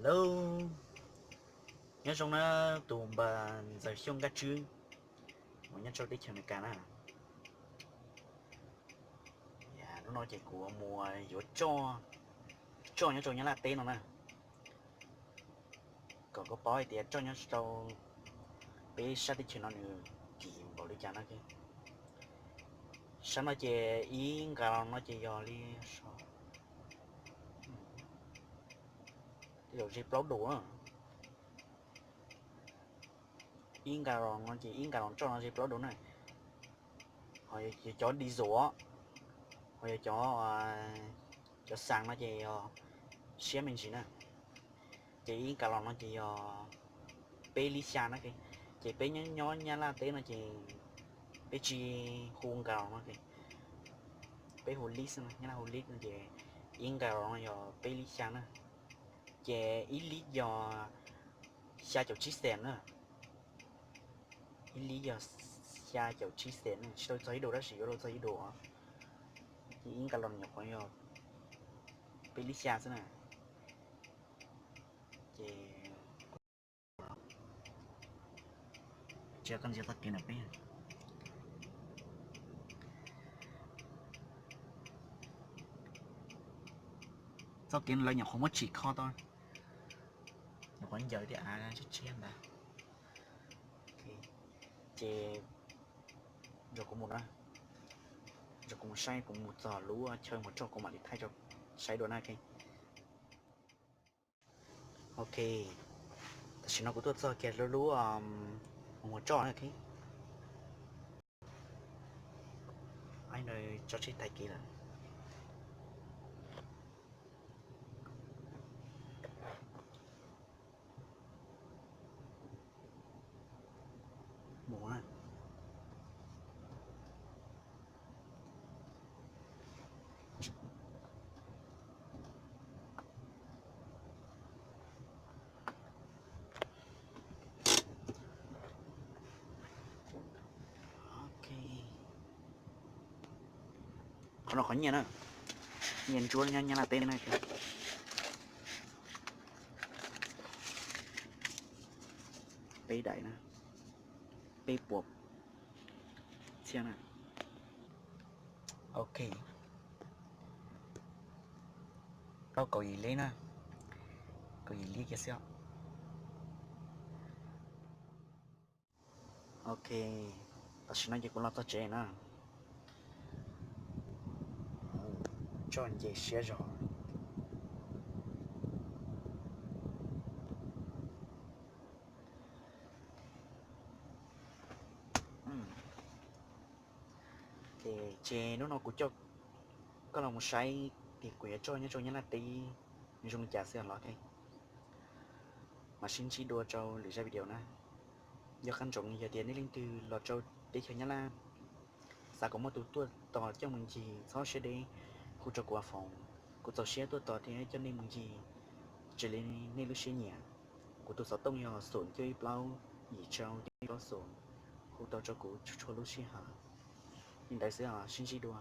Hello, nyob zoo na, tus npawg Ntxawg Xyooj Nkaj Tswb uas nyob rau teb chaws Amelikas na. Hnub no ces kuv mus yuav tsoj nyob rau Nyab Laj teb no na, kom koj paub hais tias tsoj nyob rau peb sab teb chaws no nws kim npaum li cas na. Sab no ces ib nkas los no ces yog li, tej zaum ze plaub duas. Ib nkas los no ces ib nkas los tsoj no ze plaub duas na. Ho yog cov diesel, ho yog cov, cov xas no ces yog siab me ntsis na. Ces ib nkas los no ces yog peb lib xya na. Ces peb nyob nyob Nyab Laj teb no ces peb tsis hu nkas los no, peb hu lib xwb, Nyab Laj hu lib no ces ib nkas los no yog peb lib xya na. Ces ib lib yog xya caum tsib xees na. Ib lib yog xya caum tsib xees na, tsis tau txog ib duas tab sis yuav luag txog ib duas. Ces ib nkas los nyuam qhuav yog peb lib xya xwb na. Ces tsis koj ntsia txoj kev ntawm peb. Txoj kev lawv nyuam qhuav muab tsim kho tau, nyuam qhuav ncaws thiab av tshiab tshiab ntawd. Ces nrog kuv mus na, nrog kuv mus saib, kuv mus txog lub chaw muag tsoj kuv mam li thaij rau saib dua na. Ok, tam sim no kuv tuaj txog kiag lub, lub muag tsoj na. Tso tseg tag kis lawm. Mus na. Qhov no qhov nyiaj na, nyiaj ntsuab nyob Nyab Laj teb na. Peb daim na, peb puas txhiab na. Ok, tau kaum yim lib na, kaum yim lib kiag xwb. Ok, tam sim no ces kuv los txog tsev na. Tsoj nce siab zog. Ces hnub no kuv coj koj los mus saib tias kuv yuav tsoj nyob rau Nyab Laj teb zoo li cas xwb los. Mam sib ntsib dua rau lwm zaj video na. Nco qab ntsoov yog tias nej leej twg los rau teb chaws Nyab Laj, xav kom muaj tus tuaj tos coj mus ncig txhob siab deb, hu rau kuv a foos, kuv txaus siab tuaj tos thiab coj nej mus ncig raws li nej lub siab nyiam. Kuv tus xov tooj yog xoom cuaj ib plaub yim rau cuaj ib plaub xoom, hu tau rau kuv txhua lub sij hawm. Li ntawd xwb os, sib ntsib dua.